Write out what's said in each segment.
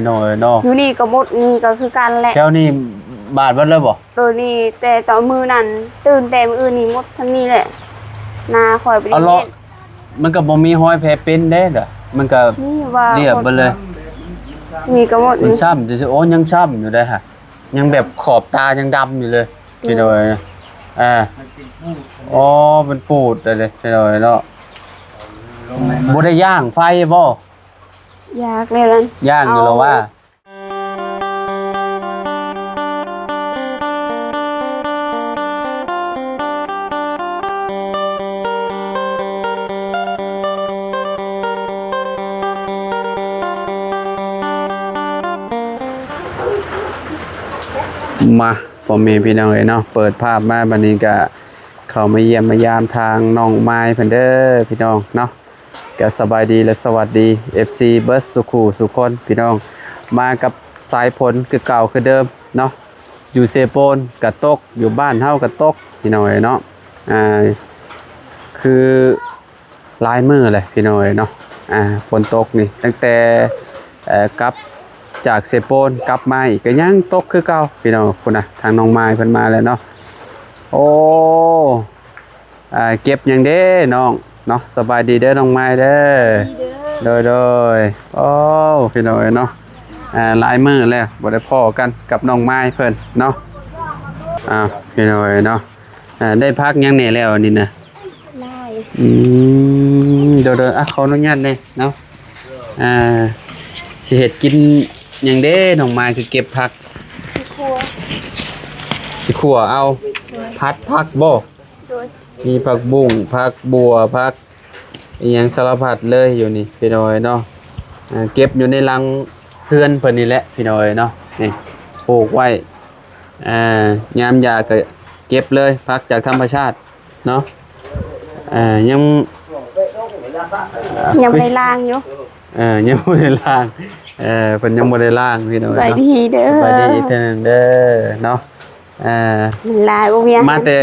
ນ້ອຍເນາະ. ຢູ່ນີ້ກໍໝົດ ນີ້ກໍຄືກັນແຫຼະ. ແຖວນີ້ບາດເບິດເລີຍບໍ່? ໂດຍ ນີ້ແຕ່ຕອນມື້ນັ້ນ ຕື່ນແຕ່ມື້ອື່ນນີ້ໝົດສ່ຳນີ້ແຫຼະ. ນາຂ້ອຍບໍ່ໄດ້ ເອົາເລາະ ເຮັດ ມັນກໍບໍ່ມີຮອຍແຜເປັນເດ້ ມັນກໍ ນີ້ວ່າ ລຽບເບິດເລີຍ. ນີ້ກໍໝົດ ມັນຊ້ຳ ໂອ້ ຍັງຊ້ຳຢູ່ເດ້ ຍັງແບບຂອບຕາຍັງດຳຢູ່ເລີຍ ອືມ ພີ່ນ້ອງເອີຍ. ອ່າ ອໍ ເປັນປູດເດ້ ພີ່ນ້ອງເອີຍເນາະ. ບໍ່ໄດ້ຍ່າງໄຟບໍ່? ຢາກແລ້ວນັ້ນ ຍ່າງຢູ່ແລ້ວວ່າ ເອົາ ມາ ພໍ່ແມ່ພີ່ນ້ອງເອີຍເນາະ, ເປີດພາບມາບັດນີ້ກະເຂົ້າມາຢ້ຽມມາຢາມທາງນ້ອງມາຍເພິ່ນເດີພີ່ນ້ອງເນາະ. ກະສະບາຍດີ ແລະ ສະຫວັດດີ ເອັຟຊີ ເບິດສູ່ຄູ່ສູ່ຄົນພີ່ນ້ອງ. ມາກັບສາຍຝົນຄືເກົ່າຄືເດີມເນາະ, ຢູ່ເຊໂປນກະຕົກ ຢູ່ບ້ານເຮົາກະຕົກພີ່ນ້ອງເອີຍເນາະ. ອ່າ ຄື ຫຼາຍມື້ແຫຼະພີ່ນ້ອງເອີຍເນາະ. ອ່າ ຝົນຕົກນີ້ຕັ້ງແຕ່ ເອີ ກັບຈາກເຊໂປນກັບມາອີກກໍຍັງຕົກຄືເກົ່າພີ່ນ້ອງ. ພຸ້ນນະ ທາງນ້ອງມາຍເພິ່ນມາແລ້ວເນາະ. ໂອ້ ອ່າ ເກັບຫຍັງເດ້ນ້ອງເນາະ? ສະບາຍດີເດີນ້ອງມາຍເດີ. ດີເດີ. ໂດຍໆ. ໂອ້ ພີ່ນ້ອງເອີຍເນາະ, ອ່າ ຫຼາຍມື້ແລ້ວບໍ່ໄດ້ພໍ້ກັນກັບນ້ອງມາຍເພິ່ນເນາະ. ອ່າ ພີ່ນ້ອງເອີຍເນາະ. ອ່າ ໄດ້ຜັກຫຍັງແດ່ແລ້ວອັນນີ້ນະ? ຫຼາຍ. ອືມ ໂດຍໆ. ອ່ະ ຂໍອະນຸຍາດແດ່ເນາະ. ອ່າ ຊິເຮັດກິນຫຍັງເດ້ນ້ອງມາຍ ຄືເກັບຜັກ? ຊິຂົ້ວ ຊິຂົ້ວເອົາ. ໂດຍ. ຜັດຜັກບໍ່? ໂດຍ. ມີຜັກບຸ້ງ ຜັກບົ່ວ ຜັກ ອີ່ຫຍັງສາລະພັດເລີຍຢູ່ນີ້ພີ່ນ້ອງເອີຍເນາະ. ອ່າ ເກັບຢູ່ໃນຫຼັງເຮືອນເພິ່ນນີ້ແຫຼະພີ່ນ້ອງເອີຍເນາະ. ນີ້ ປູກໄວ້ ອ່າ ຍາມຢາກກະເກັບເລີຍ ຜັກຈາກທຳມະຊາດເນາະ. ອ່າ ຍັງ ຍັງບໍ່ໄດ້ລ້າງຢູ່. ເອີ ຍັງບໍ່ໄດ້ລ້າງ. ເອີ ເພິ່ນຍັງບໍ່ໄດ້ລ້າງພີ່ນ້ອງເນາະ. ສະບາຍດີເດີ. ສະບາຍດີອີກເທື່ອໜຶ່ງເດີເນາະ. ອ່າ ມັນຫຼາຍບໍ່ມີອາຫານ ມາແຕ່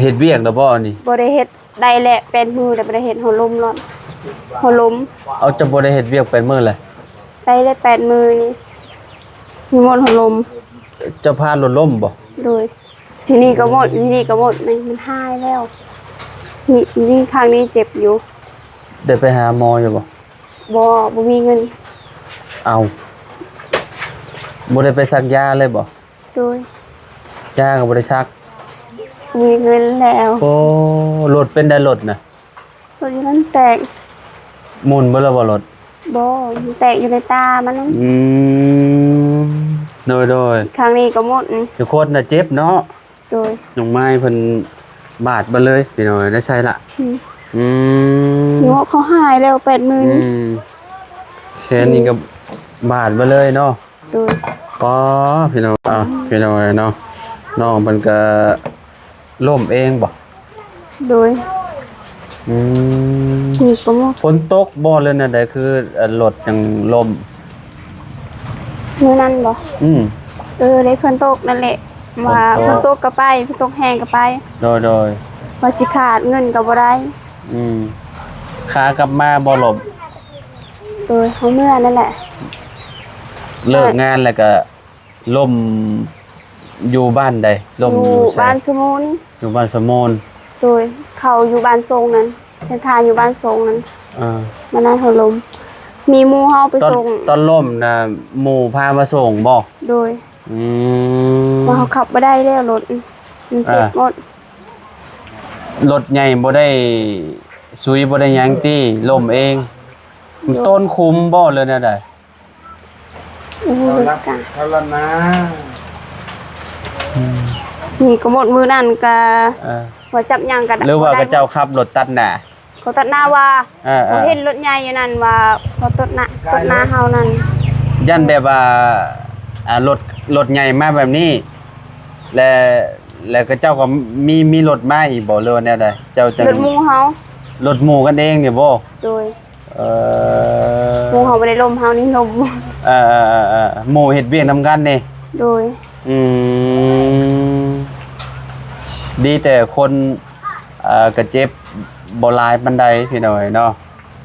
ເຮັດວຽກແລ້ວບໍ່ນີ້? ບໍ່ໄດ້ເຮັດ ໄດ້ແຫຼະ ແປດມື້ແລ້ວບໍ່ໄດ້ເຮັດ. ຫົວລົມລອດ ຫົວລົມ. ເອົາ ເຈົ້າບໍ່ໄດ້ເຮັດວຽກແປດມື້ແລ້ວ? ໄດ້ແລ້ວແປດມື້ນີ້ ມີໝົດຫົວລົມ. ເຈົ້າພາລົດລົ້ມບໍ່? ໂດຍ. ທີ່ນີ້ກໍໝົດ ທີ່ນີ້ກໍໝົດ. ນີ້ມັນຫາຍແລ້ວ. ນີ້ ນີ້ຂ້າງນີ້ເຈັບຢູ່. ໄດ້ໄປຫາໝໍຢູ່ບໍ່? ບໍ່ ບໍ່ມີເງິນ. ເອົາ ບໍ່ໄດ້ໄປສັກຢາເລີຍບໍ່? ໂດຍ. ຢາກໍບໍ່ໄດ້ສັກ. ມີເງິນແລ້ວ. ໂອ້ ລົດເປັນໃດລົດນະ? ລົດຢູ່ນັ້ນແຕກ. ໝູນເບິດແລ້ວບໍ່ລົດ? ບໍ່ ມັນແຕກຢູ່ໃນຕາມັນ. ອືມ ໂດຍໆ. ຂ້າງນີ້ກໍໝົດ. ທຸກຄົນນະເຈັບເນາະ. ໂດຍ. ນ້ອງມາຍເພິ່ນບາດເບິດເລີຍພີ່ນ້ອງ. ໄດ້ໃຊ້ລະ? ອືມ ອືມ ເນາະ ເຂົາຫາຍແລ້ວແປດໝື່ນ. ອືມ ແຂນນີ້ກໍບາດເບິດເລີຍເນາະ. ໂດຍ. ປາ ພີ່ນ້ອງ ອ່າ ພີ່ນ້ອງເອີຍເນາະ, ນ້ອງເພິ່ນກະລົ້ມເອງບໍ່? ໂດຍ. ອືມ ນີ້ກໍ ຝົນຕົກບໍ່ ຫຼືແນວໃດ ຄື ເອີ ລົດຈັ່ງລົ້ມ? ມື້ນັ້ນບໍ່? ອືມ ເອີ ໄດ້ຝົນຕົກນັ້ນແຫຼະ. ວ່າຝົນຕົກ ຝົນຕົກກໍໄປ ຝົນຕົກແຮງກໍໄປ. ໂດຍໆ. ວ່າຊິຂາດເງິນກໍບໍ່ໄດ້. ອືມ ຂາກັບມາບໍ່ລົ້ມ? ໂດຍ ເຮົາເມື່ອນັ້ນແຫຼະ. ເລີກງານແລ້ວກໍລົ້ມຢູ່ບ້ານໃດ? ລົ້ມຢູ່ໃສ? ບ້ານສະໝູນ. ຢູ່ບ້ານສະໝູນ. ໂດຍ. ເຂົາຢູ່ບ້ານຊົງນັ້ນ ເສັ້ນທາງຢູ່ບ້ານຊົງນັ້ນ. ເອີ ມານັ້ນເຮົາລົ້ມ ມີໝູ່ເຮົາໄປສົ່ງ. ຕອນ ຕອນລົ້ມນະ ໝູ່ພາມາສົ່ງບໍ່? ໂດຍ. ອືມ ວ່າເຮົາຂັບບໍ່ໄດ້ແລ້ວລົດ ມັນເຈັບໝົດ. ລົດໃຫຍ່ບໍ່ໄດ້ຊຸຍບໍ່ໄດ້ຫຍັງຕິ? ລົ້ມເອງ. ໂດຍ. ມັນໂຕນຂຸມບໍ່ ຫຼືແນວໃດ? ໂອ້ຍ ເຂົາລັບ ກະ ເຂົາລັບນາ. ອືມ ນີ້ກໍໝົດມື້ນັ້ນກະ ເອີ ວ່າຈັບຫຍັງກະ ຫຼືວ່າເຂົາເຈົ້າຂັບລົດຕັດໜ້າ? ເຂົາຕັດໜ້າວ່າ ເອີໆ ເຂົາເຫັນລົດໃຫຍ່ຢູ່ນັ້ນວ່າເຂົາຕັດໜ້າ ຕັດໜ້າເຮົານັ້ນ. ຢ້ານແບບວ່າ ອ່າ ລົດ ລົດໃຫຍ່ມາແບບນີ້ ແລະ ແລະເຂົາເຈົ້າກໍມີ ມີລົດມາອີກບໍ່ ຫຼືວ່າແນວໃດ? ເຈົ້າຈັ່ງ ລົດໝູ່ເຮົາ. ລົດໝູ່ກັນເອງນີ້ບໍ່? ໂດຍ. ເອີ ໝູ່ເຮົາບໍ່ໄດ້ລົ້ມ ເຮົານີ້ລົ້ມ. ເອີໆໆໆ ໝູ່ເຮັດວຽກນຳກັນນີ້. ໂດຍ. ອືມ ດີແຕ່ຄົນ ເອີ ກະເຈັບບໍ່ຫຼາຍປານໃດພີ່ນ້ອງເນາະ.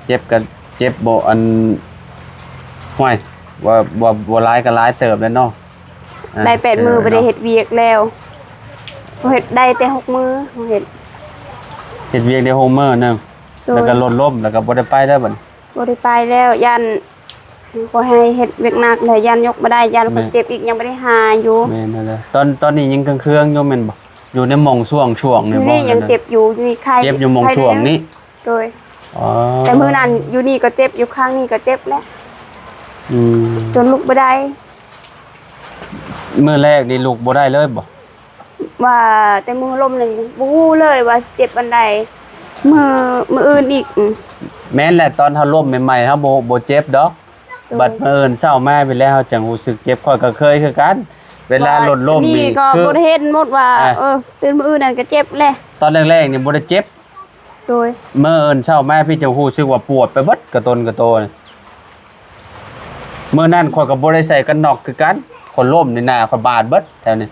ເຈັບກະເຈັບບໍ່ ອັນ ຫ້ວຍ ບໍ່ ບໍ່ ບໍ່ຫຼາຍກໍຫຼາຍເຕີບແລ້ວເນາະ. ອ່າ ໄດ້ແປດມື້ ເອີ ບໍ່ໄດ້ເຮັດວຽກແລ້ວ. ເນາະ ເຮັດໄດ້ແຕ່ຫົກມື້ ເຮັດ ເຮັດວຽກໄດ້ຫົກມື້ໜຶ່ງ. ໂດຍ ແລ້ວກໍລົດລົ້ມ ແລ້ວກໍບໍ່ໄດ້ໄປແລ້ວບັດນີ້. ບໍ່ໄດ້ໄປແລ້ວ ຢ້ານ ບໍ່ໃຫ້ເຮັດວຽກໜັກແລ້ວ ຢ້ານຍົກບໍ່ໄດ້ ຢ້ານຄົນເຈັບອີກ ແມ່ນ ຍັງບໍ່ໄດ້ຫາຢູ່. ແມ່ນຫັ້ນແຫຼະ. ຕອນ ຕອນນີ້ຍັງເຄືອງໆຢູ່ແມ່ນບໍ່? ຢູ່ໃນໝ່ອງຊ່ວງໆນີ້ບໍ່? ຢູ່ນີ້ຍັງເຈັບຢູ່ ຢູ່ນີ້ໄຂ້ ເຈັບຢູ່ໝ່ອງຊ່ວງນີ້. ໂດຍ. ອໍ ແຕ່ມື້ນັ້ນຢູ່ນີ້ກໍເຈັບ ຢູ່ຂ້າງນີ້ກໍເຈັບແຫຼະ. ອືມ ຈົນລຸກບໍ່ໄດ້. ມື້ແລກນີ້ລຸກບໍ່ໄດ້ເລີຍບໍ່? ວ່າແຕ່ມື້ລົ້ມນັ້ນບໍ່ຮູ້ເລີຍວ່າຊິເຈັບອັນໃດ. ມື້ ມື້ອື່ນອີກ. ອືມ ແມ່ນແຫຼະ ຕອນເຮົາລົ້ມໃໝ່ໆ ເຮົາບໍ່ ບໍ່ເຈັບດອກ. ໂດຍ. ບັດມື້ອື່ນເຊົ້າມາພີ້ແລ້ວ ເຮົາຈັ່ງຮູ້ສຶກເຈັບ. ຂ້ອຍກໍເຄີຍຄືກັນ ເວລາລົດລົ້ມນີ້ ນີ້ກໍ ຄື ບໍ່ໄດ້ເຫັນໝົດວ່າ ອ່າ ເອີ ຕື່ນມື້ອື່ນນັ້ນກໍເຈັບແຫຼະ. ຕອນແລກໆນີ້ບໍ່ໄດ້ເຈັບ. ໂດຍ. ມື້ອື່ນເຊົ້າມາພີ້ຈະຮູ້ສຶກວ່າປວດໄປເບິດກະຕົນກະໂຕ. ມື້ນັ້ນຂ້ອຍກໍບໍ່ໄດ້ໃສ່ກັນນອກຄືກັນ ຂ້ອຍລົ້ມນີ້ໜ້າຂ້ອຍບາດເບິດແຖວນີ້.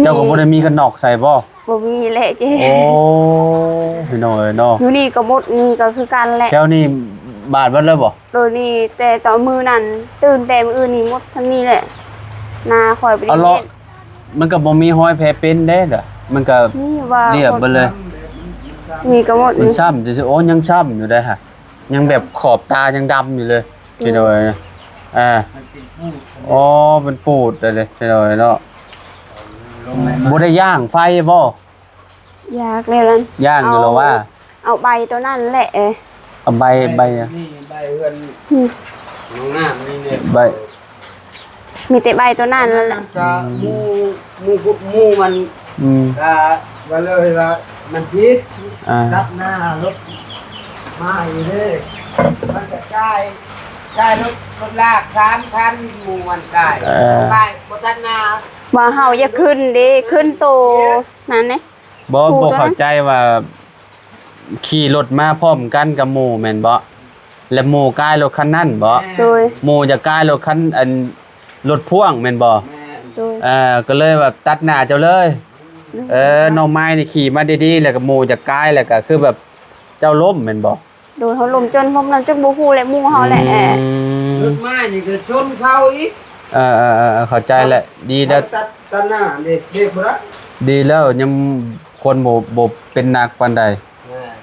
ເຈົ້າກໍບໍ່ໄດ້ມີກັນນອກໃສ່ບໍ່? ບໍ່ມີແຫຼະເຈ້. ໂອ້ ພີ່ນ້ອງເອີຍເນາະ ຢູ່ນີ້ກໍໝົດ ນີ້ກໍຄືກັນແຫຼະ. ແຖວນີ້ບາດເບິດເລີຍບໍ່? ໂດຍ. ນີ້ແຕ່ຕອນມື້ນັ້ນ ຕື່ນແຕ່ມື້ອື່ນນີ້ໝົດສ່ຳນີ້ແຫຼະ. ໜ້າຂ້ອຍບໍ່ໄດ້ເຮັດ. ມັນກໍບໍ່ມີຮອຍແຜເປັນເດ້ ມັນກໍລຽບເບິດເລີຍ. ນີ້ກໍໝົດ ມັນຊ້ຳ. ໂອ້ ຍັງຊ້ຳຢູ່ເດ້ ຍັງແບບຂອບຕາຍັງດຳຢູ່ເລີຍ ພີ່ນ້ອງເອີຍ. ອ່າ ອໍ ເປັນປູດເດ້ ພີ່ນ້ອງເອີຍເນາະ. ບໍ່ໄດ້ຍ່າງໄຟບໍ່? ຢາກແລ້ວນັ້ນ ຍ່າງຢູ່ແລ້ວວ່າ ເອົາໃບໂຕນັ້ນແຫຼະ. ເອົາໃບ ໃບ ນີ້ໃບເຮືອນ ອືມ ນ້ອງນ້ຳນີ້ແຫຼະ ໃບ ມີແຕ່ໃບໂຕນັ້ນແຫຼະ. ກະ ອືມ ໝູ່ ໝູ່ມັນ ອືມ ກະວ່າເລີຍວ່າມັນຜິດ. ອ່າ ຕັດໜ້າລົດມາຢູ່ເດ້ ມັນກະຈ່າຍ ຈ່າຍລົດ ລົດລາກສາມພັນ ໝູ່ມັນກາຍ ເອີ ກາຍບໍ່ຕັດໜ້າ. ວ່າເຮົາຢ່າຂຶ້ນເດ້ ຂຶ້ນໂຕນັ້ນເດ້. ບໍ່ ຜູ້ ບໍ່ເຂົ້າໃຈວ່າຂີ່ລົດມາພ້ອມກັນກັບໝູ່ແມ່ນບໍ່? ແລະໝູ່ກາຍລົດຄັນນັ້ນບໍ່? ໂດຍ. ໝູ່ຈະກາຍລົດຄັນ ອັນ ລົດພ່ວງແມ່ນບໍ່? ໂດຍ. ເອີ ກໍເລີຍແບບຕັດໜ້າເຈົ້າເລີຍ. ອືມ ເອີ ນ້ອງໄມ້ນີ້ຂີ່ມາດີໆ ແລ້ວກໍໝູ່ຈະກາຍ ແລ້ວກໍຄືແບບເຈົ້າລົ້ມແມ່ນບໍ່? ໂດຍ. ເຮົາລົ້ມຈົນ ລົ້ມນັ້ນຈົນບໍ່ຮູ້ແຫຼະ ໝູ່ເຮົາແຫຼະ. ອືມ ລົດມານີ້ກໍຊົນເຂົາອີກ. ເອີໆໆ ເຂົ້າໃຈແຫຼະ ດີແລ້ວ ຕັດ ຕັດໜ້າເບຣກ ເບຣກບໍ່ໄດ້. ດີແລ້ວ ຍັງຄົນບໍ່ ບໍ່ເປັນໜັກປານໃດ. ແມ່ນ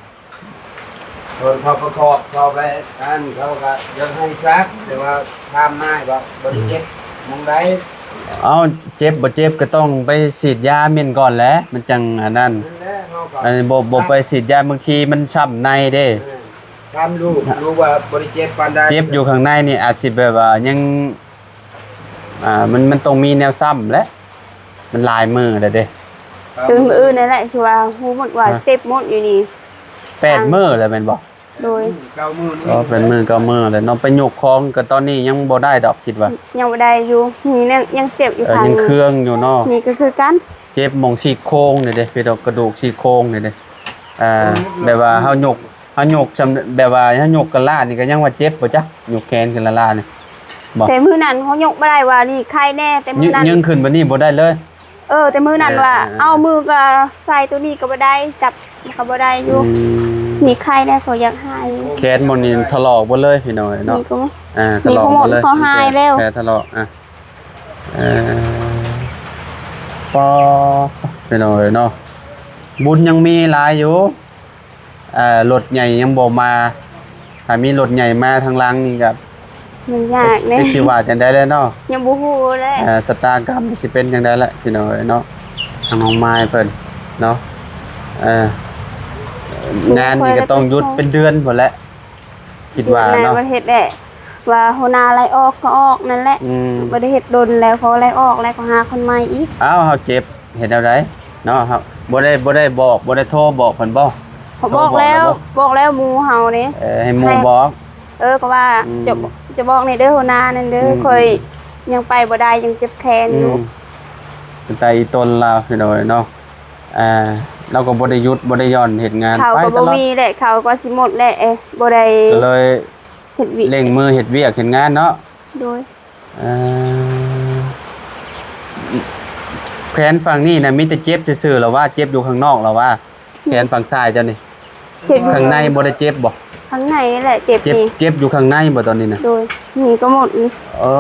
ຄົນເຂົາປະກອບ ເຂົາໄປອັນ ເຂົາກໍຢາກໃຫ້ຊັກ ແຕ່ວ່າຖາມນາຍວ່າບໍ່ໄດ້ເຈັບ ອືມ ໝ່ອງໃດ. ເອົ້າ ເຈັບບໍ່ເຈັບກໍຕ້ອງໄປສີດຢາເໝັນກ່ອນແຫຼະ ມັນຈັ່ງອັນນັ້ນ. ອັນນີ້ບໍ່ ບໍ່ໄປສີດຢາ ບາງທີມັນຊ້ຳໃນເດ້. ແມ່ນ. ຖາມລູກ ລູກວ່າບໍ່ໄດ້ເຈັບປານໃດ ເຈັບຢູ່ຂ້າງໃນນີ້ອາດຊິແບບວ່າຍັງ ອ່າ ມັນ ມັນຕ້ອງມີແນວຊ້ຳແຫຼະ ມັນຫຼາຍມື້ແລ້ວເດ້. ຕື່ນມື້ອື່ນນັ້ນແຫຼະ ຄືວ່າຮູ້ໝົດວ່າ ຮະ ເຈັບໝົດຢູ່ນີ້ ແປດມື້ແລ້ວແມ່ນບໍ່? ໂດຍ. ອໍ ເກົ້າມື້ ອໍ ແປດມື້ເກົ້າມື້ແລ້ວເນາະ. ໄປຍົກຂອງກໍຕອນນີ້ຍັງບໍ່ໄດ້ດອກ ຄິດວ່າ ຍັງບໍ່ໄດ້ຢູ່ ມີແນວ ຍັງເຈັບຢູ່ ເອີ ຂ້າງ ຍັງເຄືອງຢູ່ເນາະ. ນີ້ກໍຄືກັນ ເຈັບໝ່ອງຊີ້ໂຄງນີ້ເດ້ ເປັນກະດູກຊີ້ໂຄງນີ້ເດ້. ອ່າ ແບບວ່າເຮົາຍົກ ເຮົາຍົກຊ່ຳ ແບບວ່າເຮົາຍົກກະລ້ານີ້ກໍຍັງວ່າເຈັບບໍ່ຈັກ ຍົກແຂນຂຶ້ນລ້າໆນີ້ບໍ່? ແຕ່ມື້ນັ້ນເຮົາຍົກບໍ່ໄດ້ວ່ານີ້ໄຄແນ່ ແຕ່ມື້ນັ້ນ ຍ- ຍື່ນແບບນີ້ບໍ່ໄດ້ເລີຍ. ເອີ ແຕ່ມື້ນັ້ນ ເອີ ວ່າ ເອີ ເອົາມືກໍໃສ່ໂຕນີ້ກໍບໍ່ໄດ້ ຈັບກໍບໍ່ໄດ້ຢູ່ ອືມ ນີ້ໄຄແນ່ ເຂົາຢາກຫາຍຢູ່. ແຂນໝ່ອງນີ້ຖະຫຼອກເບິດເລີຍ ພີ່ນ້ອງເອີຍເນາະ. ນີ້ກໍ ອ່າ ຖະຫຼອກເບິດເລີຍ ນີ້ກໍໝົດ ເຂົາຫາຍແລ້ວ ແຜຖະຫຼອກ. ອ່າ ເອີ ປໍ ພີ່ນ້ອງເອີຍເນາະ ບຸນຍັງມີຫຼາຍຢູ່. ເອີ ລົດໃຫຍ່ຍັງບໍ່ມາ ຖ້າມີລົດໃຫຍ່ມາທາງຫຼັງນີ້ກໍ ມັນຍາກເດ້ ຈັກຊິວ່າຈັ່ງໃດແຫຼະເນາະ ຍັງບໍ່ຮູ້ແຫຼະ. ເອີ ຊະຕາກຳຊິເປັນຈັ່ງໃດແຫຼະ ພີ່ນ້ອງເອີຍເນາະ ທາງນ້ອງມາຍເພິ່ນເນາະ. ເອີ ງານນີ້ກໍຕ້ອງຢຸດເປັນເດືອນພຸ້ນແຫຼະ ຄິດວ່າເນາະ ບໍ່ໄດ້ເຮັດແຫຼະ ວ່າຫົວໜ້າໄລ່ອອກກໍອອກນັ້ນແຫຼະ. ອືມ ບໍ່ໄດ້ເຮັດດົນແລ້ວ ເຂົາໄລ່ອອກແລ້ວ ກໍຫາຄົນໃໝ່ອີກ. ອ້າວ ເຮົາເຈັບ ເຮັດແນວໃດເນາະ? ເຮົາບໍ່ໄດ້ ບໍ່ໄດ້ບອກ ບໍ່ໄດ້ໂທບອກເພິ່ນບໍ່? ເຂົາບອກແລ້ວ ໂທບອກແລ້ວບໍ່? ບອກແລ້ວໝູ່ເຮົາເດ້ ເອີ ໃຫ້ໝູ່ບອກ. ເອີ ກໍວ່າ ອືມ ຈະ ຈະບອກແດ່ເດີຫົວໜ້ານັ້ນເດີ ອືມ ຂ້ອຍຍັງໄປບໍ່ໄດ້ ຍັງເຈັບແຂນຢູ່. ອືມ ເປັນຕາອີ່ຕົນລາວ ພີ່ນ້ອງເອີຍເນາະ. ອ່າ ລາວກໍບໍ່ໄດ້ຢຸດ ບໍ່ໄດ້ຢ່ອນເຮັດງານ ເຂົ້າກໍບໍ່ມີແຫຼະ ເຂົ້າກໍຊິໝົດແຫຼະ ເອີ ບໍ່ໄດ້ ກໍເລີຍເຮັດວຽກ ເລັ່ງມືເຮັດວຽກເຮັດງານເນາະ. ໂດຍ. ເອີ ແຂນຝັ່ງນີ້ນະ ມີແຕ່ເຈັບຊື່ໆ ລະວ່າ ເຈັບຢູ່ຂ້າງນອກລະວ່າ ແຂນຝັ່ງຊ້າຍເຈົ້ານີ້ ເຈັບຢູ່ ຂ້າງໃນບໍ່ໄດ້ເຈັບບໍ່? ຂ້າງໃນແຫຼະເຈັບ ເຈັບ ນີ້ ເຈັບຢູ່ຂ້າງໃນບໍ່ຕອນນີ້ນະ? ໂດຍ ນີ້ກໍໝົດນີ້. ເອີ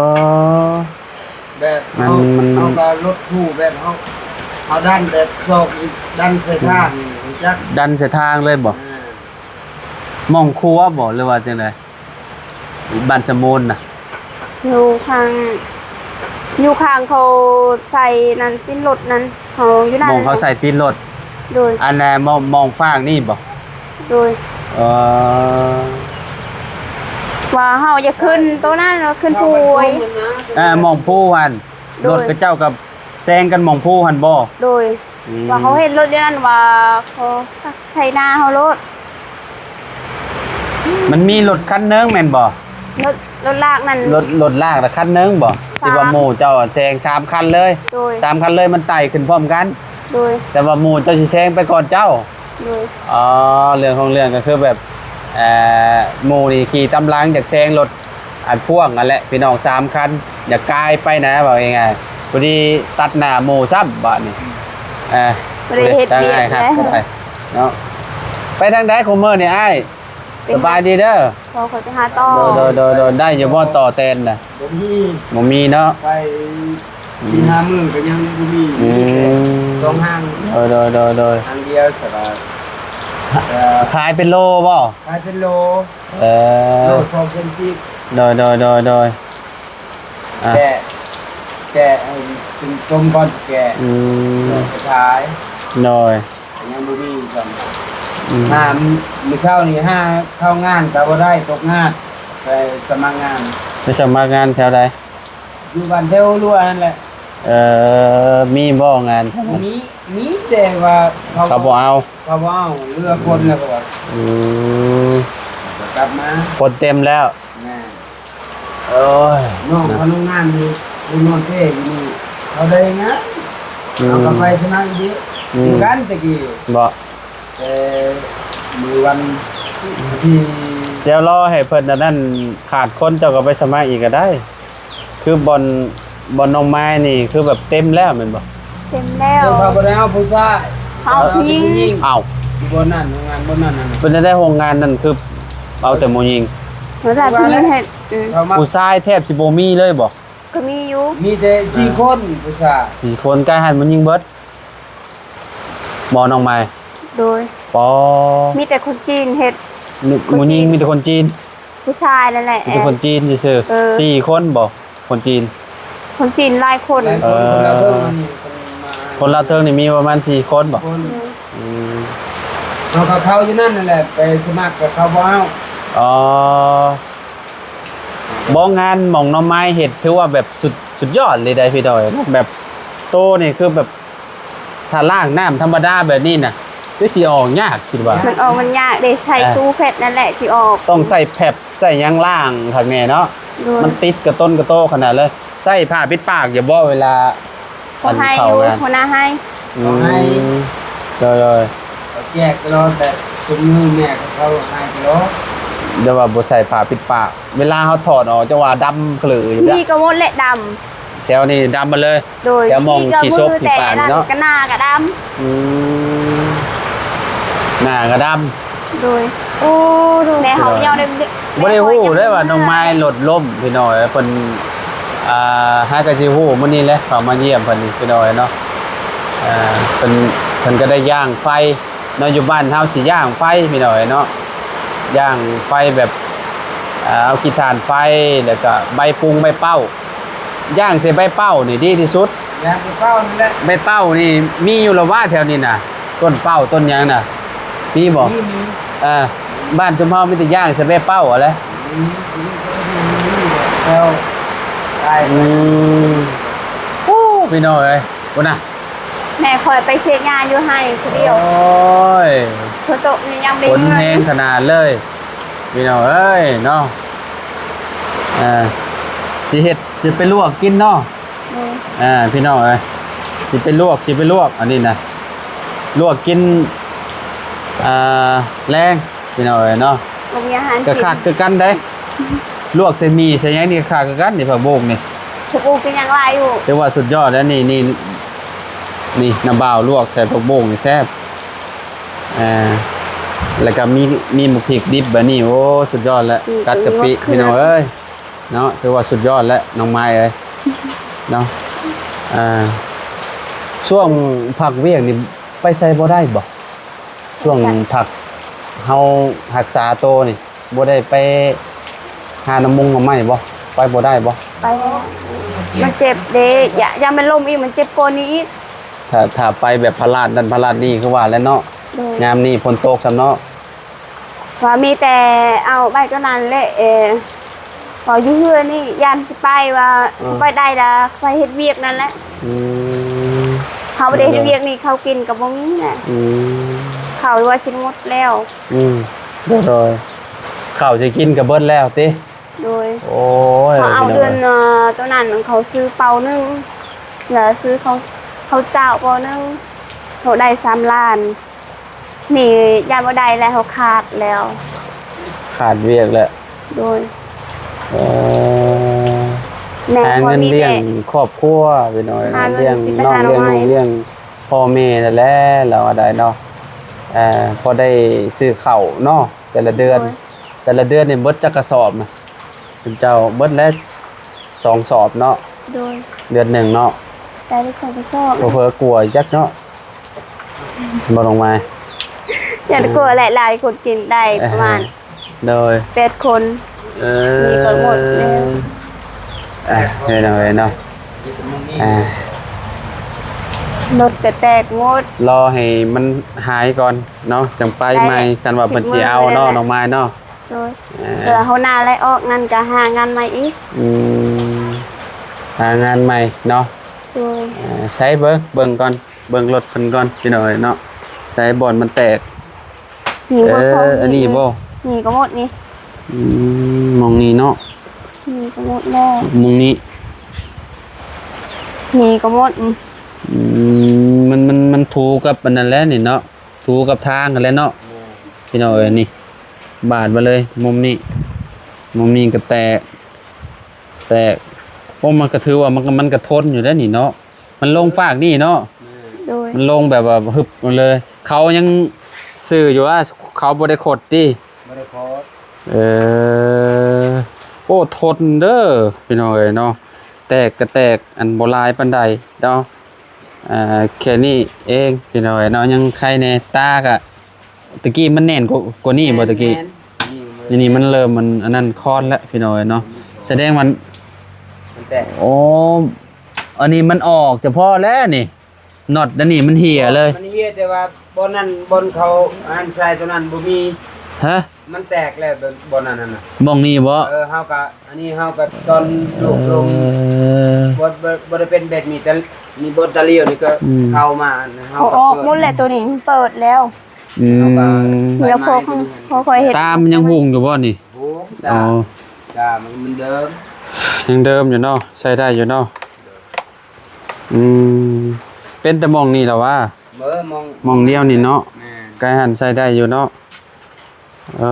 ແບບ ມັນ ເຮົາ ມັນ ເຮົາກໍລົດຜູ້ແບບເຮົາ ເຮົາດັນແບບຊອກ ດັນໃສ່ທາງນີ້ ຮູ້ຈັກ? ດັນໃສ່ທາງເລີຍບໍ່? ອ່າ ໝ່ອງຄົວບໍ່ ຫຼືວ່າຈັ່ງໃດ? ບ້ານສະໂມນນະ? ຢູ່ຂ້າງ ຢູ່ຂ້າງເຂົາໃສ່ນັ້ນ ຕີນລົດນັ້ນ ເຮົາຢູ່ນັ້ນ ໝ່ອງເຂົາໃສ່ຕີນລົດ. ໂດຍ ອັນນ່າ ໝ່ອງ ໝ່ອງຟາງນີ້ບໍ່? ໂດຍ ເອີ ວ່າເຮົາຢາກຂຶ້ນໂຕນັ້ນ ເຮົາຂຶ້ນພູ ເອີ ໝ່ອງພູຫັ້ນ. ໂດຍ ລົດຂະເຈົ້າກໍແຊງກັນໝ່ອງພູຫັ້ນບໍ່? ໂດຍ ອືມ ວ່າເຂົາເຫັນລົດຢູ່ນັ້ນວ່າເຂົາໃສ່ໜ້າເຮົາໂລດ. ມັນມີລົດຄັນໜຶ່ງແມ່ນບໍ່? ລົດ ລົດລາກນັ້ນ ລົດ ລົດລາກນະຄັນໜຶ່ງບໍ່? ສາມ ທີ່ວ່າໝູ່ເຈົ້າແຊງສາມຄັນເລີຍ. ໂດຍ ສາມຄັນເລີຍ ມັນໄຕ່ຂຶ້ນພ້ອມກັນ. ໂດຍ ແຕ່ວ່າໝູ່ເຈົ້າຊິແຊງໄປກ່ອນເຈົ້າ. ໂດຍ ອໍ ເລື່ອງຂອງເລື່ອງກໍຄືແບບ ເອີ ໝູ່ນີ້ຂີ່ຕາມຫຼັງ ຢາກແຊງລົດ ອັນພ່ວງຫັ້ນແຫຼະພີ່ນ້ອງ ສາມຄັນ ຢາກກາຍໄປນະ ເວົ້າງ່າຍໆ ພໍດີຕັດໜ້າໝູ່ຊ້ຳບາດນີ້. ອາ ບໍ່ໄດ້ເຮັດວຽກ ທາງອ້າຍຮັກ ແລ້ວ ບໍ່ໄດ້ເນາະ. ໄປທາງໃດຄຸມື້ນີ້ອ້າຍ? ສະບາຍດີເດີ. ຂໍຂ້ອຍໄປຫາຕໍ່. ໂດຍໆໆໆ ໄດ້ຢູ່ບໍ່ຕໍ່ແຕນນະ? ບໍ່ມີ ບໍ່ມີເນາະ ໄປ ອືມ ສີ່ຫ້າມື້ກໍຍັງບໍ່ມີ. ອືມ ມີແຕ່ສອງຫ້າງ. ໂດຍໆໆໆ ຫ້າງດຽວ ສະບາຍ. ຂາຍເປັນໂລບໍ່? ຂາຍເປັນໂລ. ເອີ ໂລສອງພັນກີບ. ໂດຍໆໆໆ ອ່າ ແກະ ແກະໃຫ້ເປັນຕົ້ມກ່ອນ ແກະ ອືມ ແລ້ວໄປຂາຍ. ໂດຍ ຍັງບໍ່ມີຊ້ຳ. ອືມ ຫາ ມື້ເຊົ້ານີ້ຫາເຂົ້າງານກໍບໍ່ໄດ້ ຕົກງານ ໄປສະໝັກງານ. ໄປສະໝັກງານແຖວໃດ? ຢູ່ບ້ານແຖວຮົວຫັ້ນແຫຼະ. ເອີ ມີບໍ່ງານ? ມີ ມີ ແຕ່ວ່າເຂົາ ເຂົາບໍ່ເອົາ ເຂົາບໍ່ເອົາ ເຫຼືອຄົນແລ້ວກໍວ່າ. ອືມ ກໍກັບມາ ຄົນເຕັມແລ້ວ. ແມ່ນ. ໂອ້ຍ ນ້ອງເຂົາໂຮງງານຢູ່ ຢູ່ນອນເປຢູ່ນີ້ ເຂົາໄດ້ງານ. ອືມ ເຂົາກໍໄປຊະນະອີກ. ອືມ ຢູ່ກັນແຕ່ກີ້ ບໍ່ ແຕ່ມື້ວັນ ວັນທີ ດຽວລໍໃຫ້ເພິ່ນອັນນັ້ນ ຂາດຄົນເຈົ້າກໍໄປສະໝັກອີກກໍໄດ້. ຄືບ່ອນ ບ່ອນນ້ອງມາຍນີ້ຄືແບບເຕັມແລ້ວແມ່ນບໍ່? ເຕັມແລ້ວ ເຂົາບໍ່ໄດ້ເອົາຜູ້ຊາຍ ເຂົາເອົາຜູ້ຍິງ. ເອົາ ຢູ່ບ່ອນນັ້ນ ໂຮງງານບ່ອນນັ້ນນະ. ເປັນຈັ່ງໃດໂຮງງານນັ້ນ ຄືເອົາແຕ່ຜູ້ຍິງ? ເອົາແຕ່ຜູ້ຍິງເຮັດ. ອືມ ຜູ້ຊາຍແທບຊິບໍ່ມີເລີຍບໍ່? ກໍມີຢູ່ ມີແຕ່ສີ່ຄົນ ຜູ້ຊາຍສີ່ຄົນ. ກາຍຫັ້ນຜູ້ຍິງເບິດບໍ່ນ້ອງມາຍ? ໂດຍ ປໍ ມີແຕ່ຄົນຈີນເຮັດ. ມີ ຜູ້ຍິງມີແຕ່ຄົນຈີນ. ຜູ້ຊາຍນັ້ນແຫຼະ ມີແຕ່ຄົນຈີນຊື່ໆ. ເອີ ສີ່ຄົນບໍ່? ຄົນຈີນ ຄົນຈີນຫຼາຍຄົນ. ຫຼາຍຄົນ. ເອີ ຄົນລາວເທິງນີ້ ຄົນລາວເທິງນີ້ມີປະມານສີ່ຄົນບໍ່? ຄົນ. ອືມ ເຮົາກໍເຂົ້າຢູ່ນັ້ນນັ້ນແຫຼະ ໄປສະໝັກກໍເຂົາບໍ່ເອົາ. ອໍ ບໍ່ ງານໝ່ອງນ້ອງມາຍເຮັດ ຖືວ່າແບບສຸດ ສຸດຍອດເລີຍໄດ໋ພີ່ນ້ອງເອີຍ. ແບບໂຕນີ້ຄືແບບ ຖ້າລ້າງນ້ຳທຳມະດາແບບນີ້ນະ ຄືຊິອອກຍາກຄິດວ່າ. ມັນອອກມັນຍາກເດ້ ໃຊ້ ເອີ ຊູເພັດນັ້ນແຫຼະຊິອອກ. ຕ້ອງໃຊ້ແຟບໃຊ້ຫຍັງລ້າງຄັກແນ່ເນາະ. ໂດຍ ມັນຕິດກະຕົ້ນກະໂຕຂະໜາດເລີຍ. ໃຊ້ຜ້າປິດປາກຢູ່ບໍ່ເວລາ ກໍໃຫ້ຢູ່ ອັນເຂົ້າງານ ຫົວໜ້າໃຫ້. ອືມ ໂດຍໆ ເຂົາແຈກຕະຫຼອດແຫຼະ ຊຸມມື້ແມ່ເຂົາໃຫ້ຕະຫຼອດ. ແຕ່ວ່າບໍ່ໃສ່ຜ້າປິດປາກ ເວລາເຮົາຖອດອອກ ເຈົ້າວ່າດຳຂະເລີຢູ່. ນີ້ກໍໝົດແຫຼະ ດຳ ແຖວນີ້ດຳໝົດເລີຍ. ໂດຍ ແຖວໝ່ອງຂີ້ສົກຂີ້ປາກນີ້ເນາະ ກະໜ້າກະດຳ. ອືມ ໜ້າກະດຳ. ໂດຍ ໂອ້ ແມ່ເຮົາຍັງໄດ້ ບໍ່ໄດ້ຮູ້ເດ້ວ່ານ້ອງມາຍລົດລົ້ມພີ່ນ້ອງເອີຍ. ເພິ່ນ ອ່າ ຫາກະຊິຮູ້ມື້ນີ້ແຫຼະ ເຂົ້າມາຢ້ຽມເພິ່ນພີ່ນ້ອງເອີຍເນາະ. ອ່າ ເພິ່ນ ເພິ່ນກໍໄດ້ຍ່າງໄຟເນາະ ຢູ່ບ້ານເຮົາຊິຍ່າງໄຟພີ່ນ້ອງເອີຍເນາະ. ຍ່າງໄຟແບບ ອ່າ ເອົາຂີ້ຖ່ານໄຟ ແລ້ວກໍໃບປຸງໃບເປົ້າ ຍ່າງໃສ່ໃບເປົ້ານີ້ດີທີ່ສຸດ. ຍ່າງໃບເປົ້ານີ້ແຫຼະ ໃບເປົ້ານີ້ມີຢູ່ລະວະແຖວນີ້ນະ ຕົ້ນເປົ້າຕົ້ນຫຍັງນະ ມີບໍ່? ມີ ມີ. ເອີ ບ້ານຊຸມເຮົາມີແຕ່ຍ່າງໃສ່ໃບເປົ້າຫັ້ນແຫຼະ. ອືມ ແລ້ວ ອືມ ໂອ້ ພີ່ນ້ອງເອີຍ ພຸ້ນນະ ແມ່ຂ້ອຍໄປເສຍຫຍ້າຢູ່ໄຮ່ຜູ້ດຽວ. ໂອ້ຍ ຝົນຕົກນີ້ຍັງບໍ່ໄດ້ ຝົນແຮງຂະໜາດເລີຍພີ່ນ້ອງເອີຍເນາະ. ເອີ ຊິເຮັດ ຊິໄປລວກກິນເນາະ. ໂດຍ ອ່າ ພີ່ນ້ອງເອີຍ ຊິໄປລວກ ຊິໄປລວກ ອັນນີ້ນະ ລວກກິນ ອ່າ ແລງ ພີ່ນ້ອງເອີຍເນາະ. ກໍມີອາຫານ ກໍຄັກຄືກັນເດ້ ລວກໃສ່ໝີ່ໃສ່ຫຍັງນີ້ກໍຄັກຄືກັນນີ້ ຜັກບຸ້ງນີ້ ຜັກບຸ້ງກໍຍັງຫຼາຍຢູ່ ຖືວ່າສຸດຍອດແລ້ວນີ້ ນີ້ ນີ້ ນ້າບ່າວລວກໃສ່ຜັກບຸ້ງນີ້ແຊບ. ອ່າ ແລ້ວກໍມີ ມີໝາກພິກດິບແບບນີ້ ໂອ້ ສຸດຍອດແຫຼະ ອືມ ກັດກະປິ ເປັນໝົດເຄື່ອງ ພີ່ນ້ອງເອີຍ ເນາະ ຖືວ່າສຸດຍອດແຫຼະ ນ້ອງມາຍເອີຍ ເນາະ. ອ່າ ຊ່ວງພັກວຽກນີ້ໄປໃສບໍ່ໄດ້ບໍ່? ຊ່ວງ ໃສ ພັກເຮົາຮັກສາໂຕນີ້ ບໍ່ໄດ້ໄປຫາໜໍ່ມຸງໜໍ່ໄມ້ບໍ່? ໄປບໍ່ໄດ້ບໍ່? ໄປບໍ່ໄດ້ ມັນເຈັບເດ້ ຢ້ານ ຢ້ານມັນລົ້ມອີກ ມັນເຈັບກວ່ານີ້ອີກ. ຖ້າ ຖ້າໄປແບບພະລາດນັ້ນພະລາດນີ້ ຄືວ່າແຫຼະເນາະ ໂດຍ ຍາມນີ້ຝົນຕົກຊ້ຳເນາະ. ວ່າມີແຕ່ເອົາໃບຕົວນັ້ນແຫຼະ ເອີ ເວົ້າຢູ່ເຮືອນນີ້ ຢ້ານຊິໄປວ່າ ເອີ ໄປໄດ້ລະ ໄປເຮັດວຽກນັ້ນແຫຼະ. ອືມ ເຮົາບໍ່ໄດ້ເຮັດວຽກນີ້ ເຂົ້າກິນກໍບໍ່ມີນະ. ອືມ ເຂົ້າວ່າຊິໝົດແລ້ວ. ອືມ ໂດຍ ເຂົ້າຊິກິນກໍເບິດແລ້ວຕິ? ໂດຍ ໂອ້ຍ ເຂົາເອົາເດືອນ ເອີ ໂຕນັ້ນ ເຂົາຊື້ເປົາໜຶ່ງ ແລ້ວຊື້ເຂົ້າ ເຂົ້າເຈົ້າເປົາໜຶ່ງ ເຂົາໄດ້ສາມລ້ານ ນີ້ຢ້ານບໍ່ໄດ້ແລ້ວ ເຮົາຂາດແລ້ວ ຂາດວຽກແລ້ວ. ໂດຍ ໂອ້ ແມ່ນ ຫາເງິນລ້ຽງຄອບຄົວ ພີ່ນ້ອງ ຫາເງິນລ້ຽງນ້ອງ ລ້ຽງລູກ ລ້ຽງພໍ່ແມ່ນັ້ນແຫຼະ ລາວວ່າໄດ້ເນາະ ເອີ ພໍໄດ້ຊື້ເຂົ້າເນາະ ແຕ່ລະເດືອນ ໂດຍ ແຕ່ລະເດືອນນີ້ເບິດຈັກກະສອບນະ? ເປັນເຈົ້າເບິດແລ້ວສອງສອບເນາະ. ໂດຍ ເດືອນໜຶ່ງເນາະ ໄດ້ສອງສອບ ເຜີໆກວ່າຈັກເນາະ ບໍ່ລົງມາ ຢ້ານກວ່າແຫຼະ ຫຼາຍຄົນກິນໄດ້ປະມານ ໂດຍ ແປດຄົນ ເອີ ມີກໍໝົດແລ້ວ ອ່າ ເອີເນາະ ເອີເນາະ ອ່າ ລົດກໍແຕກໝົດ ລໍໃຫ້ມັນຫາຍກ່ອນເນາະ ຈັ່ງໄປໃໝ່ ຄັນວ່າເພິ່ນຊິເອົາເນາະ ນ້ອງມາຍເນາະ. ໂດຍ ເອີ ເພື່ອຫົວໜ້າໄລ່ອອກນັ້ນກໍຫາງານໃໝ່ອີກ. ອືມ ຫາງານໃໝ່ເນາະ. ໂດຍ ເອີ ໃຊ້ເບິ່ງ ເບິ່ງກ່ອນ ເບິ່ງລົດເພິ່ນກ່ອນ ພີ່ນ້ອງເອີຍເນາະ. ໃຊ້ບ່ອນມັນແຕກ ນີ້ບໍ່ ເອີ ອັນນີ້ບໍ່? ນີ້ກໍໝົດນີ້. ອືມ ໝ່ອງນີ້ເນາະ. ນີ້ກໍໝົດແລ້ວ ໝ່ອງນີ້ ນີ້ກໍໝົດ. ອືມ ອືມ ມັນ ມັນ ມັນຖູກັບອັນນັ້ນແຫຼະນີ້ເນາະ. ຖູກັບທາງຫັ້ນແຫຼະເນາະ. ແມ່ນ ພີ່ນ້ອງເອີຍ ນີ້ບາດມາເລີຍ ມຸມນີ້ ມຸມນີ້ກໍແຕກ ແຕກ. ໂອ້ ມັນກໍຖືວ່າ ມັນກໍ ມັນກໍທົນຢູ່ເດ້ນີ້ເນາະ. ມັນລົງຟາກນີ້ເນາະ. ແມ່ນ ໂດຍ ມັນລົງແບບວ່າຮຶບມາເລີຍ. ເຂົາຍັງຊື່ຢູ່ວ່າ ເຂົາບໍ່ໄດ້ຂົດຕິ? ບໍ່ໄດ້ຂົດ. ເອີ ໂອ້ ທົນເດີ ພີ່ນ້ອງເອີຍເນາະ. ແຕກກໍແຕກ ອັນ ບໍ່ຫຼາຍປານໃດເນາະ. ອ່າ ແຄ່ນີ້ເອງ ພີ່ນ້ອງເອີຍເນາະ. ຍັງໄຄແດ່ ຕາກະ ຕະກີ້ມັນແໜ້ນກວ່າ ກວ່ານີ້ບໍ່ຕະກີ້? ແມ່ນ ນີ້ມັນເລີ່ມ ມັນອັນນັ້ນຄອນແລ້ວ ພີ່ນ້ອງເອີຍເນາະ. ສະແດງວ່າມັນແຕກ. ໂອ້ ອັນນີ້ມັນອອກສະເພາະແລ້ວນີ້ ນັອດອັນນີ້ມັນເຫຍເລີຍ. ມັນເຫຍ ແຕ່ວ່າບ່ອນນັ້ນ ບ່ອນເຂົາອັນໃສ່ຕົວນັ້ນບໍ່ມີ. ຮະ? ມັນແຕກແລ້ວ ບ່ອນນັ້ນນະ. ໝ່ອງນີ້ບໍ່? ເອີ ເຮົາກະ ອັນນີ້ເຮົາກໍຕອນລູກລົງ ເອີ ບໍ່ ບໍ່ ບໍ່ໄດ້ເປັນແບບນີ້ ແຕ່ນີ້ບ່ອນຕາຫຼຽວນີ້ກໍ ອືມ ເຂົ້າມາ ເຮົາກໍເປີດ ເອົາອອກໝົດແຫຼະ. ໂຕນີ້ມັນເປີດແລ້ວ. ອືມ ເຮົາກໍ ແລ້ວພໍ ພໍຄ່ອຍເຮັດ ຕາມັນຍັງຮຸ່ງຢູ່ບໍ່ນີ້? ໂອ້ ຕາ ອໍ ຕາມັນ ມັນເດີມ ຍັງເດີມຢູ່ເນາະ ໃຊ້ໄດ້ຢູ່ເນາະ. ອືມ ເປັນແຕ່ໝ່ອງນີ້ລະຫວາ? ເອີ ໝ່ອງ ໝ່ອງດຽວນີ້ເນາະ. ແມ່ນ ໄກຫັ້ນໃຊ້ໄດ້ຢູ່ເນາະ. ໂອ້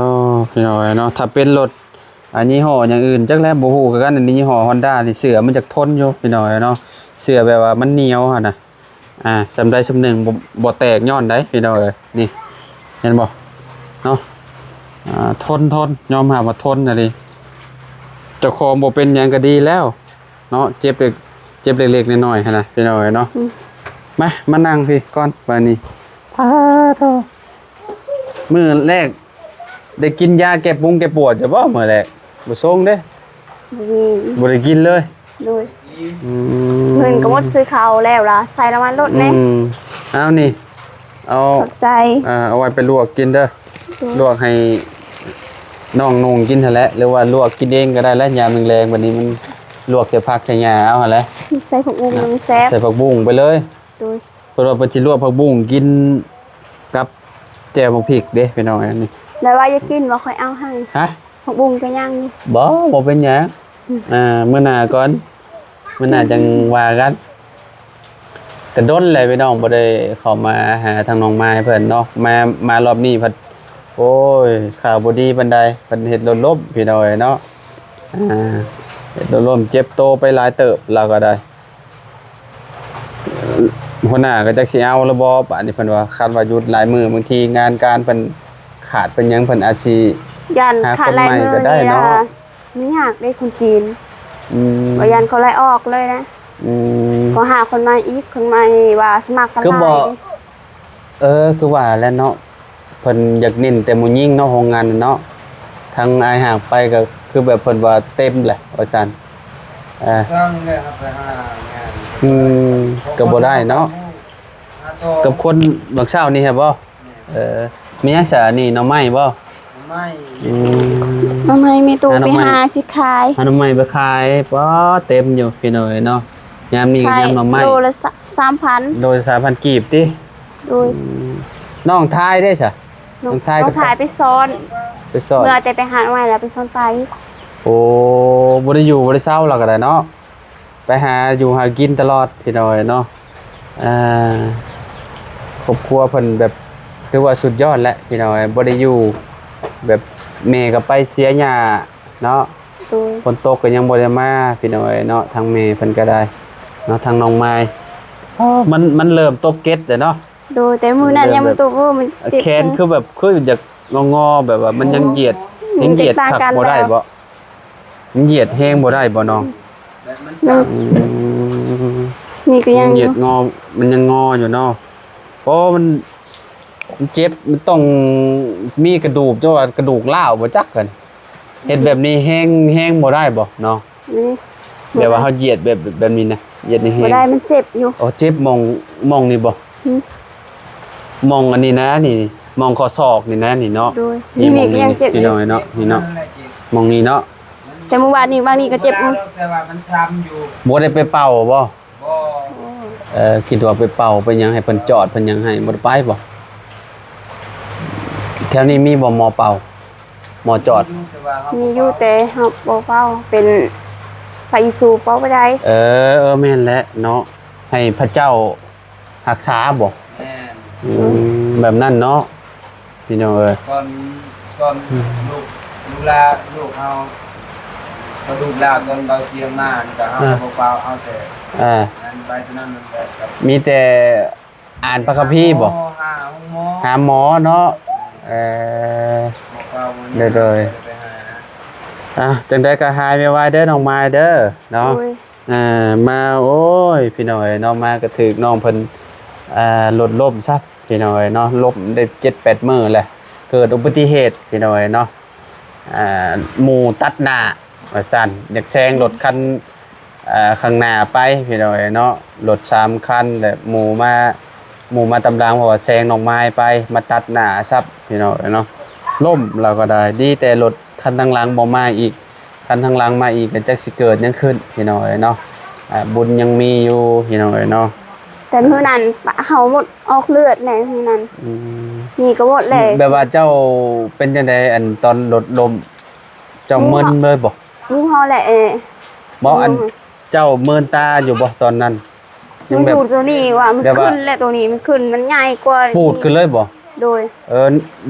ພີ່ນ້ອງເອີຍເນາະ ຖ້າເປັນລົດ ອັນ ຍີ່ຫໍ້ຢ່າງອື່ນຈັກແລ້ວ ບໍ່ຮູ້ຄືກັນ. ອັນນີ້ຍີ່ຫໍ້ຮອນດ້ານີ້ ເສື້ອມັນຈັກທົນຢູ່ ພີ່ນ້ອງເອີຍເນາະ. ເສື້ອແບບວ່າມັນໜຽວຫັ້ນນະ. ອ່າ ສ່ຳໃດສ່ຳໜຶ່ງ ບໍ່ ບໍ່ແຕກຍ້ອນໃດ ພີ່ນ້ອງເອີຍ. ນີ້ ເຫັນບໍ່ເນາະ. ອ່າ ທົນ ທົນ ຍອມຮັບວ່າທົນອີ່ຫຼີ. ເຈົ້າຂອງບໍ່ເປັນຫຍັງກໍດີແລ້ວເນາະ. ເຈັບເລັກ ເຈັບເລັກໆນ້ອຍໆຫັ້ນນະ ພີ່ນ້ອງເອີຍເນາະ. ອືມ ມາ ມານັ່ງພີ້ກ່ອນບາດນີ້. ປາໂທ ມື້ແລກໄດ້ກິນຢາແກ້ປຸງແກ້ປວດຢູ່ບໍ່? ມື້ແລກບໍ່ຊົງເດ້. ບໍ່ມີ ບໍ່ໄດ້ກິນເລີຍ. ໂດຍ ອືມ ເງິນກໍໝົດຊື້ເຂົ້າແລ້ວລະ ໃສ່ນ້ຳມັນໂລດແດ່. ອືມ ເອົານີ້ ເອົາ ຂອບໃຈ. ອ່າ ເອົາໄວ້ໄປລວກກິນເດີ. ໂດຍ ລວກໃຫ້ນ້ອງນຸ່ງກິນຫັ້ນແຫຼະ ຫຼືວ່າລວກກິນເອງກໍໄດ້ແຫຼະ. ຍາມແລງໆ ບັດນີ້ມັນລວກແຕ່ຜັກແຕ່ຫຍ້າເອົາຫັ້ນແຫຼະ. ໃສ່ຜັກບຸ້ງ ມັນແຊບ ໃສ່ຜັກບຸ້ງໄປເລີຍ. ໂດຍ ເພິ່ນວ່າເພິ່ນຊິລວກຜັກບຸ້ງກິນກັບແຈ່ວໝາກພິກເດ້ ພີ່ນ້ອງ. ອັນນີ້ ແລ້ວວ່າຢາກກິນບໍ່? ຂ້ອຍເອົາໃຫ້. ຮະ? ຜັກບຸ້ງກໍຍັງຢູ່. ບໍ່ ບໍ່ເປັນຫຍັງ. ອືມ ອ່າ ມື້ໜ້າກ່ອນ ມື້ໜ້າຈັ່ງວ່າກັນ. ກະດົນແຫຼະ ພີ່ນ້ອງ ບໍ່ໄດ້ເຂົ້າມາຫາທາງນ້ອງມາຍເພິ່ນເນາະ. ມາ ມາລອບນີ້ພັດ ໂອ້ຍ ຂ່າວບໍ່ດີປານໃດ ເພິ່ນເຮັດລົດລົ້ມ ພີ່ນ້ອງເອີຍເນາະ. ອ່າ ເຮັດລົດລົ້ມ ເຈັບໂຕໄປຫຼາຍເຕີບ ລາວກໍໄດ້. ຫົວໜ້າກໍຈັກຊິເອົາລະບໍ່ບາດນີ້ ເພິ່ນວ່າ ຄັນວ່າຢຸດຫຼາຍມື້ ບາງທີງານການເພິ່ນ ຂາດເປັນຫຍັງ ເພິ່ນອາດຊິ ຢ້ານຂາດລາຍມືນີ້ລະ ຫາຄົນໃໝ່ກໍໄດ້ເນາະ ມັນຍາກເດ້ຄົນຈີນ ອືມ ວ່າຢ້ານເຂົາໄລ່ອອກເລີຍນະ ອືມ ກໍຫາຄົນໃໝ່ອີກ ຄົນໃໝ່ວ່າສະໝັກກັນຫຼາຍ ຄືບໍ່ ເອີ ຄືວ່າແຫຼະເນາະ ເພິ່ນຢາກເນັ້ນແຕ່ຜູ້ຍິງເນາະ ໂຮງງານນັ້ນເນາະ ທາງອ້າຍຫາກໄປກໍຄືແບບເພິ່ນວ່າເຕັມແຫຼະວ່າຊັ້ນ ເອີ ຕ້ອງໄດ້ຮັບໄປຫາງານ ອືມ ກໍບໍ່ໄດ້ເນາະ ຫາຕໍ່ ກັບຄົນບາງເຊົ້ານີ້ແຮະບໍ່? ແມ່ນ ເອີ ມີຫຍັງຊະ ອັນນີ້ໜໍ່ໄມ້ບໍ່? ໜໍ່ໄມ້ ອືມ ໜໍ່ໄມ້ມີຕູ້ ຫາໜໍ່ໄມ້ ໄປຫາຊິຂາຍ ຫາໜໍ່ໄມ້ໄປຂາຍ ປ້າ ເຕັມຢູ່ພີ່ນ້ອງເອີຍເນາະ ຍາມນີ້ກໍຍາມໜໍ່ໄມ້ ໂລລະສາ ສາມພັນ ໂລລະສາມພັນກີບຕິ? ໂດຍ ອືມ ນ້ອງທາຍເດ້ຊະ? ນ້ອງ ນ້ອງທາຍ ນ້ອງທາຍໄປຊ້ອນ ໄປຊ້ອນ ເມື່ອແຕ່ໄປຫາໜໍ່ໄມ້ແລ້ວໄປຊ້ອນປາອີກ ໂອ້ ບໍ່ໄດ້ຢູ່ບໍ່ໄດ້ເຊົາລາວກໍໄດ້ເນາະ ໄປຫາຢູ່ຫາກິນຕະຫຼອດພີ່ນ້ອງເອີຍເນາະ ອ່າ ຄອບຄົວເພິ່ນແບບຖືວ່າສຸດຍອດແຫຼະພີ່ນ້ອງເອີຍ ບໍ່ໄດ້ຢູ່ ແບບແມ່ກໍໄປເສຍຫຍ້າເນາະ ໂດຍ ຝົນຕົກກໍຍັງບໍ່ໄດ້ມາພີ່ນ້ອງເອີຍເນາະ ທາງແມ່ເພິ່ນກໍໄດ້ເນາະ ທາງນ້ອງມາຍ ມັນ ມັນເລີ່ມຕົກເກັດແລ້ວເນາະ ໂດຍ ແຕ່ມື້ນັ້ນຍັງບໍ່ຕົກ ໂອ້ ມັນເຈັບ ແຂນຄືແບບຄືຢາກງໍໆ ແບບວ່າມັນຍັງຢຽດ ຍັງຢຽດຄັກບໍ່ໄດ້ບໍ່? ມັນຢຽດແຮງບໍ່ໄດ້ບໍ່ນ້ອງ? ອືມ ນີ້ກໍຍັງຢຽດງໍ ມັນຍັງງໍຢູ່ເນາະ ໂອ້ ມັນ ມັນເຈັບ ມັນຕ້ອງມີກະດູກ ເຈົ້າວ່າກະດູກລ້າວບໍ່ຈັກກັນ ເຮັດແບບນີ້ແຮງ ແຮງບໍ່ໄດ້ບໍ່ນ້ອງ? ນີ້ ແບບວ່າເຮົາຢຽດແບບ ແບບນີ້ນະ ຢຽດໃຫ້ແຮງ ບໍ່ໄດ້ ມັນເຈັບຢູ່ ໂອ້ ເຈັບໝ່ອງ ໝ່ອງນີ້ບໍ່? ອືມ ໝ່ອງອັນນີ້ນະ ນີ້ ໝ່ອງຂໍ້ສອກນີ້ນະ ນີ້ເນາະ ໂດຍ ນີ້ ນີ້ກໍຍັງເຈັບຢູ່ ພີ່ນ້ອງເອີຍເນາະ ນີ້ເນາະ ໝ່ອງນີ້ເນາະ ແຕ່ມື້ວານນີ້ ວານນີ້ກໍເຈັບຢູ່ ແຕ່ວ່າມັນຊ້ຳຢູ່ ບໍ່ໄດ້ໄປເປົ່າບໍ່? ບໍ່ ເອີ ຄິດວ່າໄປເປົ່າໄປຫຍັງໃຫ້ເພິ່ນຈອດເພິ່ນຫຍັງໃຫ້ ບໍ່ໄດ້ໄປບໍ່? ແຖວນີ້ມີບໍ່ໝໍເປົ່າ ໝໍຈອດ? ມີຢູ່ ແຕ່ເຮົາບໍ່ເປົ່າ ເປັນພະເຢຊູເປົ່າບໍ່ໄດ້ ເອີ ເອີ ແມ່ນແຫຼະເນາະ ໃຫ້ພະເຈົ້າ ຮັກສາບໍ່? ແມ່ນ ອືມ ແບບນັ້ນເນາະ ພີ່ນ້ອງເອີຍ ກ່ອນ ກ່ອນ ອືມ ລູກ ລູກຫຼານ ລູກເຮົາ ກໍລູກລາວ ຕອນເຂົາເສຍມານີ້ ກໍເຮົາ ອ່າ ກໍບໍ່ເປົ່າ ເອົາແຕ່ ອ່າ ນັ້ນໄປເທົ່ານັ້ນແຫຼະ ມີແຕ່ອ່ານພະຄຳພີບໍ່? ຫາໂຮງໝໍ ຫາໝໍເນາະ ເອີ ບໍ່ເປົ່າ ໂດຍ ບໍ່ໄດ້ໄປຫາ ອ່າ ຈັ່ງໃດກໍຫາຍໄວໆເດີ ນ້ອງມາຍເດີ ເນາະ ໂດຍ ອ່າ ມາ ໂອ້ຍ ພີ່ນ້ອງເອີຍເນາະ ມາກະຖືກນ້ອງເພິ່ນ ອ່າ ລົດລົ້ມຊະ ພີ່ນ້ອງເອີຍເນາະ ລົ້ມໄດ້ເຈັດແປດມື້ແຫຼະ ເກີດອຸບັດຕິເຫດ ພີ່ນ້ອງເອີຍເນາະ ອ່າ ໝູ່ຕັດໜ້າວ່າຊັ້ນ ຢາກແຊງລົດຄັນ ອ່າ ຂ້າງໜ້າໄປ ພີ່ນ້ອງເອີຍເນາະ ລົດສາມຄັນ ແລະ ໝູ່ມາ ໝູ່ມາຕາມຫຼັງ ເພາະວ່າແຊງນ້ອງມາຍໄປ ມາຕັດໜ້າຊະ ພີ່ນ້ອງເອີຍເນາະ ລົ້ມລາວກໍໄດ້ ດີແຕ່ລົດຄັນທາງຫຼັງບໍ່ມາອີກ ຄັນທາງຫຼັງມາອີກກໍຈັກຊິເກີດຫຍັງຂຶ້ນ ພີ່ນ້ອງເອີຍເນາະ ອ່າ ບຸນຍັງມີຢູ່ ພີ່ນ້ອງເອີຍເນາະ ແຕ່ມື້ນັ້ນເຮົາໝົດອອກເລືອດແຫຼະ ມື້ນັ້ນ ອືມ ນີ້ກໍໝົດແຫຼະ ແບບວ່າເຈົ້າເປັນຈັ່ງໃດ ອັນຕອນລົດລົ້ມ ເຈົ້າມຶນເລີຍບໍ່? ໝູ່ເຮົາແຫຼະ ບໍ່ ອັນ ເຈົ້າເມີນຕາຢູ່ບໍ່ຕອນນັ້ນ? ມັນຢູ່ໂຕນີ້ວ່າ ມັນຂຶ້ນແຫຼະ ໂຕນີ້ມັນຂຶ້ນ ມັນໃຫຍ່ກວ່າ ປູດຂຶ້ນເລີຍບໍ່? ໂດຍ ເອີ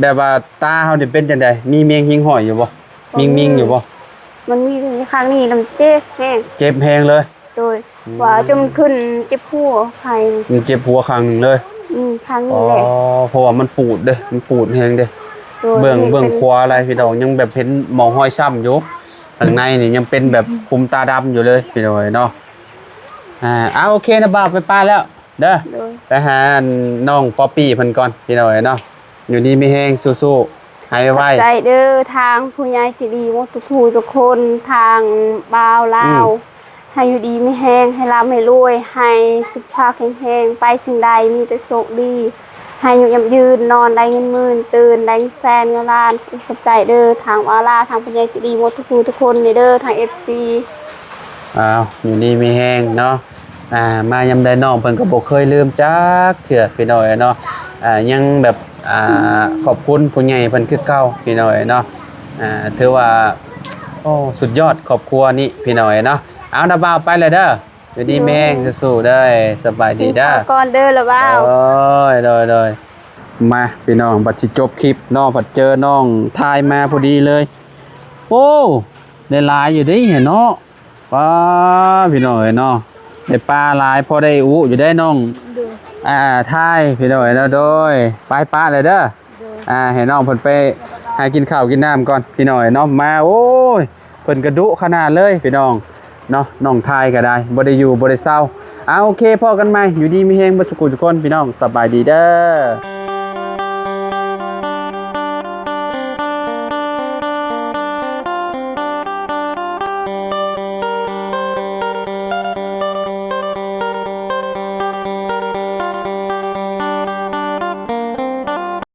ແບບວ່າຕາເຮົານີ້ເປັນຈັ່ງໃດ? ມີແມງຫິງຫ້ອຍຢູ່ບໍ່? ມີ ມີຢູ່ບໍ່? ມັນມີຂ້າງນີ້ນະ ມັນເຈັບແຮງ ເຈັບແຮງເລີຍ ໂດຍ ອືມ ວ່າຈົນມັນຂຶ້ນເຈັບຫົວໄຂ້ ມັນເຈັບຫົວຂ້າງໜຶ່ງເລີຍ ອືມ ຂ້າງນີ້ແຫຼະ ອໍ ເພາະວ່າມັນປູດເດ້ ມັນປູດແຮງເດ້ ໂດຍ ເບື້ອງ ເບື້ອງຂວາຫຼາຍພີ່ນ້ອງ ຍັງແບບເຫັນໝອງຮອຍຊ້ຳຢູ່ ຂ້າງໃນນີ້ຍັງເປັນແບບຂຸມຕາດຳຢູ່ເລີຍພີ່ນ້ອງເອີຍເນາະ ອ່າ ເອົາ ໂອເຄນະບ່າວ ໄປປະແລ້ວເດີ ໂດຍ ໄປຫານ້ອງປອບປີ້ເພິ່ນກ່ອນພີ່ນ້ອງເອີຍເນາະ ຢູ່ດີມີແຮງ ສູ້ໆ ຫາຍໄວໆ ຂອບໃຈເດີ ທາງຜູ້ໃຫຍ່ໃຈດີໝົດທຸກຜູ້ທຸກຄົນ ທາງບ່າວລາວ ອືມ ໃຫ້ຢູ່ດີມີແຮງ ໃຫ້ລ່ຳໃຫ້ລວຍ ໃຫ້ສຸຂະພາບແຂງແຮງ ໄປສິ່ງໃດມີແຕ່ໂຊກດີ ໃຫ້ອາຍຸໝັ້ນຍືນ ນອນໄດ້ເງິນໝື່ນ ຕື່ນໄດ້ເງິນແສນເງິນລ້ານ ຂອບໃຈເດີ ທາງບ່າວລາວ ທາງຜູ້ໃຫຍ່ໃຈດີໝົດທຸກຜູ້ທຸກຄົນເດີ ທາງເອັຟຊີ ອ້າວ ຢູ່ດີມີແຮງເນາະ ອ່າ ມາຍາມໃດນ້ອງເພິ່ນກໍບໍ່ເຄີຍລືມຈັກເທື່ອພີ່ນ້ອງເອີຍເນາະ ອ່າ ຍັງແບບ ອ່າ ຂອບຄຸນຜູ້ໃຫຍ່ເພິ່ນຄືເກົ່າພີ່ນ້ອງເອີຍເນາະ ອ່າ ຖືວ່າ ໂອ້ ສຸດຍອດຄອບຄົວນີ້ພີ່ນ້ອງເອີຍເນາະ ເອົາ ນ້າບ່າວໄປແລ້ວເດີ ຢູ່ດີມີແຮງ ໂດຍ ສູ້ໆເດີ ສະບາຍດີເດີ ກິນຂ້າວກ່ອນເດີລະບ່າວ ໂດຍ ໂດຍ ໂດຍ ມາພີ່ນ້ອງ ບັດຊິຈົບຄລິບເນາະ ພັດເຈີນ້ອງທາຍມາພໍດີເລີຍ ໂອ້ ໄດ້ຫຼາຍຢູ່ເດ້ເນາະ ປ້າ ພີ່ນ້ອງເອີຍເນາະ ໄດ້ປາຫຼາຍ ພໍໄດ້ອຸຢູ່ໄດ໋ນ້ອງ ໂດຍ ອ່າ ທາຍ ພີ່ນ້ອງເອີຍເນາະ ໂດຍ ໄປປະແລ້ວເດີ ໂດຍ ອ່າ ໃຫ້ນ້ອງເພິ່ນໄປຫາກິນເຂົ້າກິນນ້ຳກ່ອນພີ່ນ້ອງເນາະ. ມາ ໂອ້ຍ ເພິ່ນກະດຸຂະໜາດເລີຍພີ່ນ້ອງເນາະ. ນ້ອງທາຍກະໄດ້ ບໍ່ໄດ້ຢູ່ບໍ່ໄດ້ເຊົາ. ອ່າ ໂອເຄ ພໍ້ກັນໃໝ່ ຢູ່ດີມີແຮງເບິດສຸຂູທຸກຄົນພີ່ນ້ອງ. ສະບາຍດີເດີ.